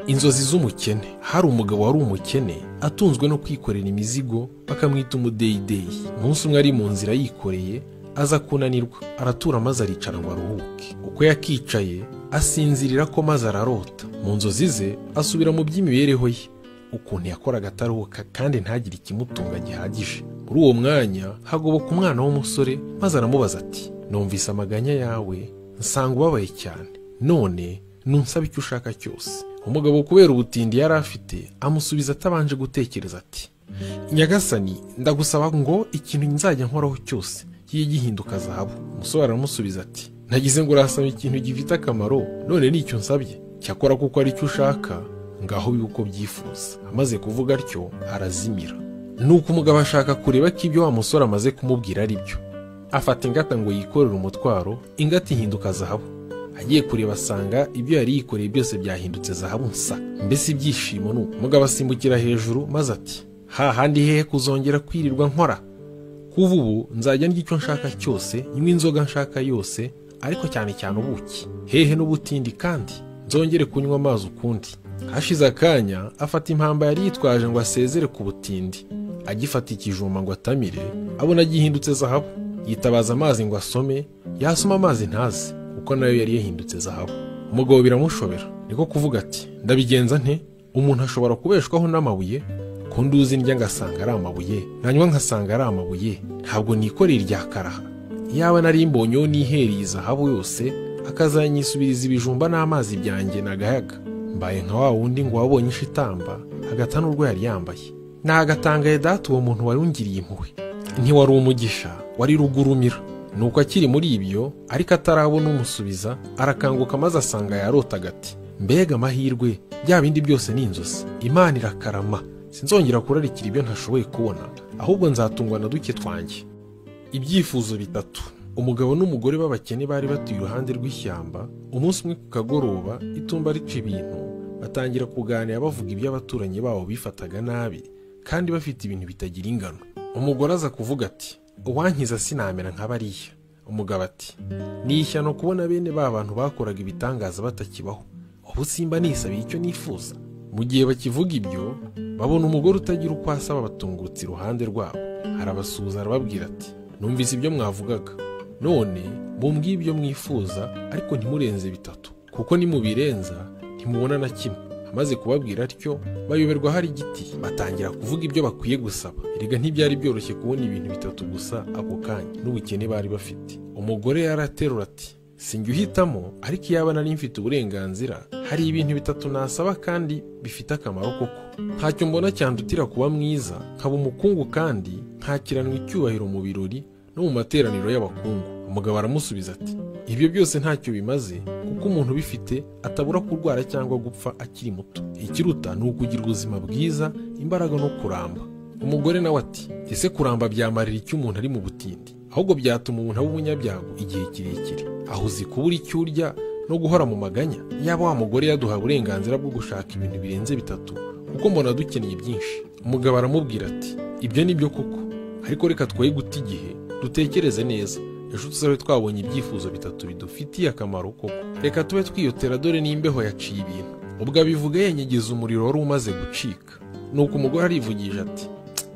Inzozi z'umukene. Hari umugabo wari umukene atunzwe no kwikorera imizigo, bakamwita umudeyideyi. Umunsi umwe ari mu nzira yikoreye, aza kunanirwa, aratura maze aricara ngo aruhuke. Uko yakicaye asinzirira ko maze ararota. Mu nzozi ze asubira mu by'imibereho ye, ukuntu yakoraga ataruhuka kandi ntagire ikimutunga gihagije. Muri uwo mwanya hagoboka umwana w'umusore maze aramubaza ati: "Numvise amaganya yawe, nsanga ubabaye cyane, none nunsaba icyo ushaka cyose." Umugabo kubera ubutindi yari afite amusubiza atabanje gutekereza ati: "Nyagasani, ndagusaba ngo ikintu nzajya nkoraho cyose kijye gihinduka zahabu." Umusore aramusubiza ati: "Nagize ngo urasaba ikintu gifite akamaro, none nicyo nsabye. Cyakora kuko ari cyo ushaka, ngaho bibe uko byifuza." Amaze kuvuga atyo arazimira. Nuko umugabo ashaka kureba ko ibyo wa musore amaze kumubwira ari byo. Afata ingata ngo yikorere umutwaro, ingata ihinduka zahabu. Agiye kureba asanga ibyo yari yikoreye byose byahindutse zahabu nsa. Mbese ibyishimo ni uko. Umugabo asimbukira hejuru maze ati: "Hahandi hehe kuzongera kwirirwa nkora? Kuva ubu nzajya ndya icyo nshaka cyose, nywa inzoga nshaka yose, ariko cyane cyane ubuki. Hehe n'ubutindi kandi nzongere kunywa amazi ukundi." Hashize akanya afata impamba yari yitwaje ngo asezere ku butindi. Agifata ikijumba ngo atamire, abona gihindutse zahabu. Yitabaza amazi ngo asome, yasoma amazi ntazi, kuko nayo yari yahindutse zahabu. Umugabo biramushobera, niko kuvuga ati: "Ndabigenza nte? Umuntu ashobora kubeshwaho n'amabuye? Ko nduzi ndya ngasanga ari amabuye, nanywa nkasanga ari amabuye, ntabwo nikoreye irya karaha. Iyaba nari mbonyeho nihereye zahabu yose, akazanyisubiriza ibijumba n'amazi byanjye nagayaga. Mbaye nka wa wundi ngo wabonye ishitamba agata n'urwo yari yambaye. Nagatangaye data uwo muntu wari ungiriye impuhwe. Ntiwari umugisha, wari rugurumira." Nuko akiri muri ibyo ariko atarabona umusubiza, arakanguka maze asanga yarotaga ati: "Mbega amahirwe, bya bindi byose ni inzozi. Imana irakarama, sinzongera kurarikira ibyo ntashoboye kubona, ahubwo nzatungwa na duke twanjye." Ibyifuzo bitatu. Umugabo n'umugore b'abakene bari batuye iruhande rw'ishyamba. Umunsi umwe ku kagoroba itumba rica ibintu, batangira kuganira bavuga iby'abaturanyi babo bifataga nabi kandi bafite ibintu bitagira ingano. Umugore aza kuvuga ati: "Uwankiza sinamera nka bariya." Umugabo ati: "Ni ishyano kubona bene ba bantu bakoraga ibitangaza batakibaho. Ubu simba nisabiye icyo nifuza." Mu gihe bakivuga ibyo, babona umugore utagira uko asaba batungutse iruhande rwabo. Arabasuhuza arababwira ati: "Numvise ibyo mwavugaga, none mumbwiye ibyo mwifuza, ariko ntimurenze bitatu, kuko nimubirenza ntimubona na kimwe." Amaze kubabwira atyo bayoberwa hari igiti, batangira kuvuga ibyo bakwiye gusaba. Erega ntibyari byoroshye kubona ibintu bitatu gusa ako kanya n'ubukene bari bafite. Umugore yaraterura ati: "Sinjye uhitamo, ariko iyaba nari mfite uburenganzira, hari ibintu bitatu nasaba kandi bifite akamaro koko. Ntacyo mbona cyandutira kuba mwiza, nkaba umukungu kandi nkakiranwa icyubahiro mu birori no mu materaniro y'abakungu." Umugabo aramusubiza ati: "Ibyo byose ntacyo bimaze, kuko umuntu ubifite atabura kurwara cyangwa gupfa akiri muto. Ikiruta ni ukugira ubuzima bwiza, imbaraga no kuramba." Umugore nawe ati: "Ese kuramba byamarira icyo umuntu ari mu butindi? Ahubwo byatuma umuntu aba umunyabyago igihe kirekire. Aho uzi kubura icyo urya no guhora mu maganya. Yaba wa mugore yaduha uburenganzira bwo gushaka ibintu birenze bitatu, kuko mbona dukeneye byinshi." Umugabo aramubwira ati: "Ibyo ni byo koko, ariko reka twoye guta igihe, dutekereze neza. Ejo tuzabe twabonye ibyifuzo bitatu bidufitiye akamaro koko. Reka tube twiyotera, dore n'imbeho yaciye ibintu." Ubwo abivuga yenyegeza umuriro wari umaze gucika. Nuko umugore arivugije ati: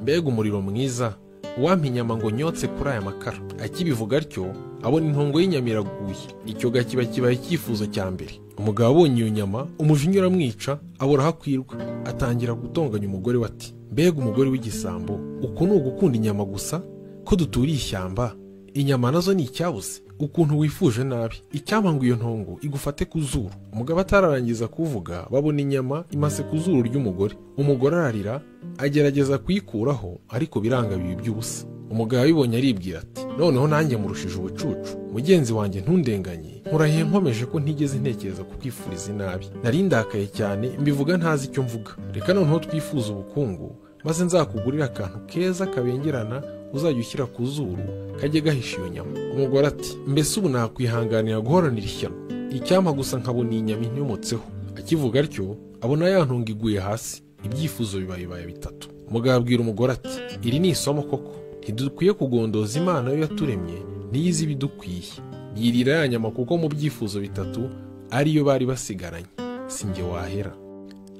"Mbega umuriro mwiza, uwampa inyama ngo nyotse kuri aya makara." Akibivuga atyo abona intongo y'inyama iraguye. Icyo gakiba kibaye icyifuzo cya mbere. Umugabo abonye iyo nyama umujinya uramwica, abura aho akwirwa. Atangira gutonganya umugore we ati: "Mbega umugore w'igisambo, uku ni ugukunda inyama gusa? Ko duturiye ishyamba, inyama nazo ni icyabuze. Ukuntu wifuje nabi, icyampa ngo iyo ntongo igufate ku zuru." Umugabo atararangiza kuvuga, babona inyama imase ku zuru ry'umugore. Umugore ararira, agerageza kuyikuraho, ariko biranga bibi by'ubusa. Umugabo abibonye aribwira ati: "Noneho nanjye murushije ubucucu. Mugenzi wanjye ntundenganye, nkurahiye nkomeje ko ntigeze ntekereza kukwifuriza inabi. Nari ndakaye cyane, mbivuga ntazi icyo mvuga. Reka noneho twifuze ubukungu, maze nzakugurira akantu keza kabengerana uzajya ushyira ku zuru kajye gahisha iyo nyama." Umugore ati: "Mbese ubu nakwihanganira guhoranira ishyano? Icyampa gusa nkabona iyi nyama intyomotseho." Akivuga atyo abona ya ntunga iguye hasi. Ibyifuzo bibaye bitatu. Umugabo abwira umugore ati: "Iri ni isomo koko. Ntidukwiye kugondoza Imana yo yaturemye, niyo izi ibidukwiye." Yirira ya nyama kuko mu byifuzo bitatu ariyo bari basigaranye. Sinjye wahera.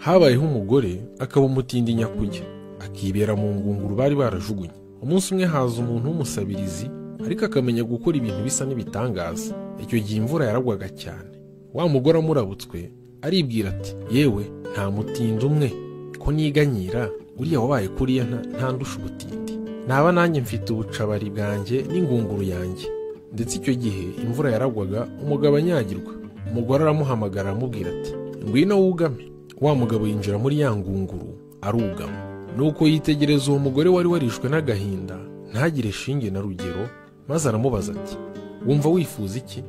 Habayeho umugore akaba umutindi nyakujya, akibera mu ngunguru bari barajugunye. Umunsi umwe haza umuntu w'umusabirizi, ariko akamenya gukora ibintu bisa n'ibitangaza. Icyo gihe imvura yaragwaga cyane. Wa mugore amurabutswe aribwira ati: yewe nta mutindi umwe ko niganyira, uriya wabaye kuriya ntandusha ubutindi, naba nanjye mfite ubucabari bwanjye n'ingunguru yanjye. Ndetse icyo gihe imvura yaragwaga, umugabo anyagirwa. Umugore aramuhamagara aramubwira ati: ngwino wugame. Wa mugabo yinjira muri ya ngunguru arugama. Nuko yitegereza uwo mugore wari warishwe n'agahinda ntagire shinge na rugero, maze aramubaza ati: wumva wifuza iki?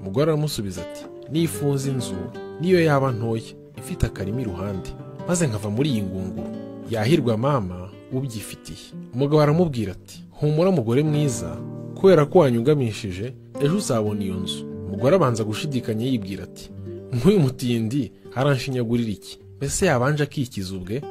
Umugore aramusubiza ati: nifuza inzu niyo yaba ntoya ifite akarima iruhande, maze nkava muri iyi ngunguru. Yahirwa mama ubyifitiye. Umugabo aramubwira ati: humura mugore mwiza, kubera ko wanyugamishije ejo uzabona iyo nzu. Umugore abanza gushidikanya yibwira ati: nk'uyu mutindi aranshinyagurira iki? Mbese yabanje akikiza ubwe?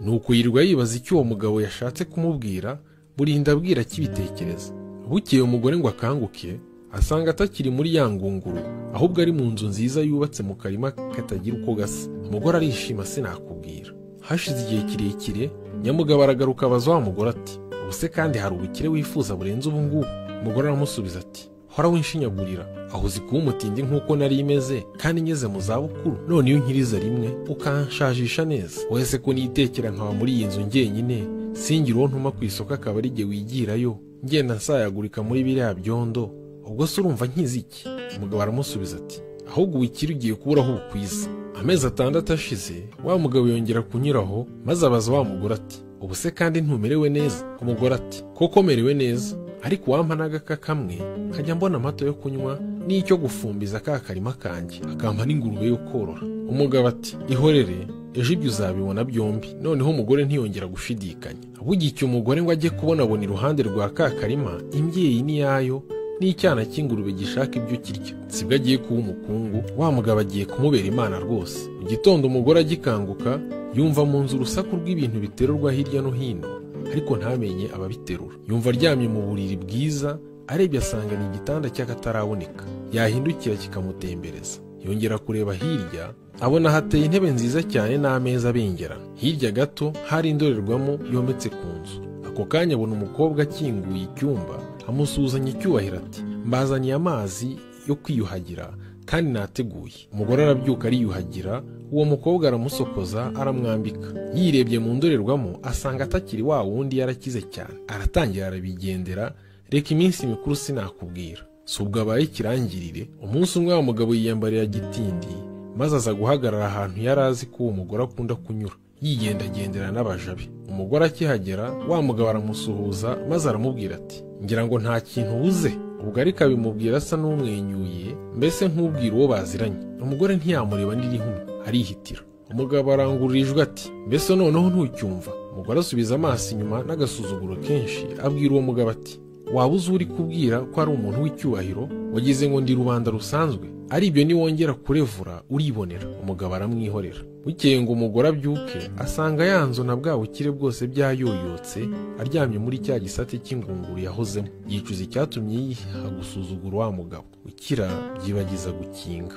Nuko yirirwa yibaza icyo uwo mugabo yashatse kumubwira, burinda abwira akibitekereza. Bukeye umugore ngo akanguke, asanga atakiri muri ya ngunguru, ahubwo ari mu nzu nziza yubatse mu karima katagira uko gasa. Umugore arishima sinakubwira. Hashize igihe kirekire, nyamugabo aragaruka abaza wa mugore ati: ubuse kandi hari ubukire wifuza burenze ubu ngubu? Umugore aramusubiza ati: hora winshinyagurira, aho uzi kuba umutindi nk'uko nari imeze kandi ngeze mu zabukuru, none iyo unkiriza rimwe ukanshajisha neza. Wese ko nitekera nkaba muri iyi nzu njyenyine, singira uwo ntuma ku isoko akaba ari jye wigirayo, ngenda nsayagurika muri biriya byondo, ubwo se urumva nkizi iki? Umugabo aramusubiza ati: ahubwo ubukire ugiye kubura aho bukwiza. Amezi 6 ashize, wa mugabo yongera kunyuraho, maze abaza wa mugore ati: ubu se kandi ntumerewe neza? Umugore ati: koko merewe neza, ariko wampa n'agaka kamwe nkajya mbona amata yo kunywa n'icyo gufumbiza ka karima kanjye, akampa n'ingurube yo korora. Umugabo ati: ihorere, ejo ibyo uzabibona byombi. Noneho umugore ntiyongera gushidikanya. Bugicye umugore ngo ajye kubonabona iruhande rwa ka karima imbyeyi n'iyayo n'icyana cy'ingurube gishaka ibyo kirya. Sibwo agiye kuba umukungu, wa mugabo agiye kumubera imana rwose. Mu gitondo umugore agikanguka yumva mu nzu urusaku rw'ibintu biterurwa hirya no hino, ariko ntamenye ababiterura. Yumva aryamye mu buriri bwiza, arebye asanga ni igitanda cy'akataraboneka. Yahindukira kikamutembereza. Yongera kureba hirya, abona hateye intebe nziza cyane n'ameza abengerana. Hirya gato hari indorerwamo yometse ku nzu. Ako kanya abona umukobwa akinguye icyumba, amusuhuzanya icyubahiro ati: mbazaniye amazi yo kwiyuhagira kandi nateguye. Umugore arabyuka ariyuhagira, uwo mukobwa aramusokoza aramwambika. Yirebye mu ndorerwamo asanga atakiri wa wundi yarakize cyane. Aratangira arabigendera, reka iminsi mikuru sinakubwira. Si ubwo abaye ikirangirire. Umunsi umwe wa mugabo yiyambarira gitindi, maze aza guhagarara ahantu yari azi ko uwo mugore akunda kunyura, yigendagendera n'abaja be. Umugore akihagera, wa mugabo aramusuhuza, maze aramubwira ati: ngira ngo nta kintu ubuze. Ubwo ariko abimubwira asa n'umwenyuye, mbese nk'ubwira uwo baziranye. Umugore ntiyamureba n'irihumye, arihitira. Umugabo arangurura ijwi ati: mbese noneho ntucyumva? Umugore asubiza amaso inyuma n'agasuzuguro kenshi, abwira uwo mugabo ati: waba uzi uri kubwira ko ari umuntu w'icyubahiro? Wagize ngo ndi rubanda rusanzwe? Ari ibyo niwongera kurevura uribonera. Umugabo aramwihorera. Bukeye ngo umugore abyuke, asanga ya nzu na bwa bukire bwose byayoyotse, aryamye muri cya gisate cy'ingunguru yahozemo. Yicuza icyatumye yiha gusuzugura wa mugabo. Ukira byibagiza gukinga.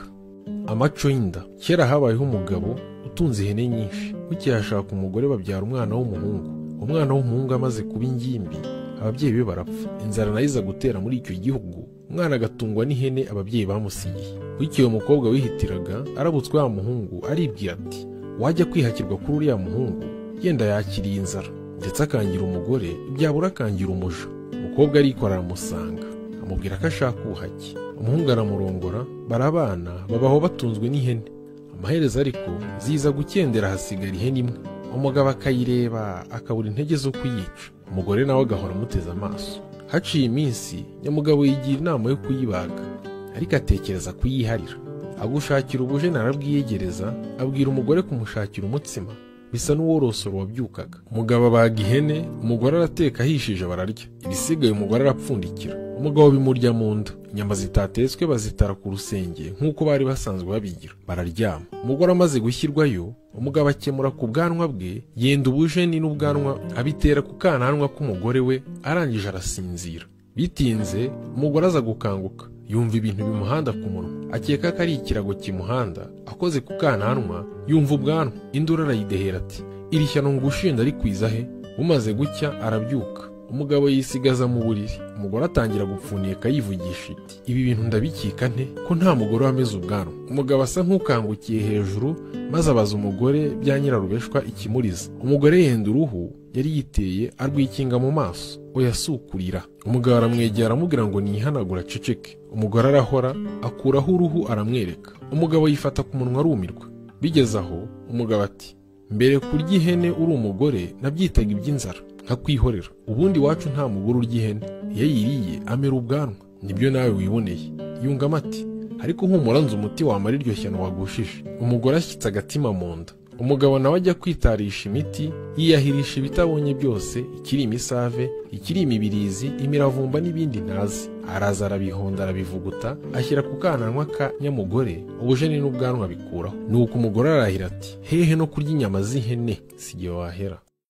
Amaco y'inda. Kera habayeho umugabo utunze ihene nyinshi. Bukeye ashaka umugore babyara umwana w'umuhungu. Umwana w'umuhungu amaze kuba ingimbi, ababyeyi be barapfa. Inzara nayo iza gutera muri icyo gihugu, umwana agatungwa n'ihene ababyeyi bamusigiye. Bukeye umukobwa wihitiraga arabutswe wa muhungu, aribwira ati: wajya kwihakirwa kuri uriya muhungu, yenda yakiriye inzara, ndetse akangira umugore, byabura akangira umuja. Umukobwa arikora aramusanga, amubwira ko ashaka ubuhake. Umuhungu aramurongora, barabana, babaho batunzwe n'ihene. Amaherezo ariko ziza gukendera, hasigara ihene imwe. Umugabo akayireba akabura intege zo kuyica. Umugore nawe agahora amuteze amaso. Haciye iminsi, nyamugabo yigira inama yo kuyibaga, ariko atekereza kuyiharira. Agushakira ubujene arabwiyegereza, abwira umugore kumushakira umutsima, bisa n'uworosoro wabyukaga. Umugabo abaga ihene, umugore arateka ahishije bararya. Ibisigaye umugore arapfundikira. Umugabo bimurya mu nda. Inyama zitatetswe bazitara ku rusenge nk'uko bari basanzwe babigira. Bararyama. Umugore amaze gushyirwayo, umugabo akemura ku bwanwa bwe, yenda ubujeni n'ubwanwa abitera ku kananwa k'umugore we, arangije arasinzira. Bitinze umugore aza gukanguka, Yumva ibintu bimuhanda ku munwa, akeka ko ari ikirago kimuhanda. Akoze ku kananwa yumva ubwanwa, induru arayidehera ati: "Iri shyano ngushinda arikwiza he?" Bumaze gucya arabyuka, umugabo yisigaza mu buriri. Umugore atangira gupfunika yivugisha iti: "Ibi bintu ndabikika nte ko nta mugore wameze ubwanwa?" Umugabo asa nk'ukangukiye hejuru, maze abaza umugore bya nyirarubeshwa ikimuriza. Umugore yenda uruhu yari yiteye arwikinga mu maso, oya si ukurira. Umugabo aramwegera aramubwira ngo niyihanagura aceceke. Umugore arahora, akuraho uruhu aramwereka. Umugabo yifata ku munwa arumirwa. Bigeze aho umugabo ati: "Mbere kurya ihene uri umugore nabyitaga iby'inzara nkakwihorera. Ubundi iwacu nta mugore urya ihene, iyo ayiriye amera ubwanwa, nibyo nawe wiboneye." Yungamo ati: "Ariko humura nzi umuti wamara iryo shyano wagushije." Umugore ashyitse agatima mu nda. Umugabo nawe ajya kwitarisha imiti, yiyahirisha ibitabonye byose, ikiri imisave, ikiri imibirizi, imiravumba n'ibindi ntazi. Araza arabihonda arabivuguta, ashyira ku kananwa ka nyamugore, ubujeni n'ubwanwa bikuraho. Nuko umugore arahira ati: "Hehe no kurya inyama z'ihene, si jye wahera."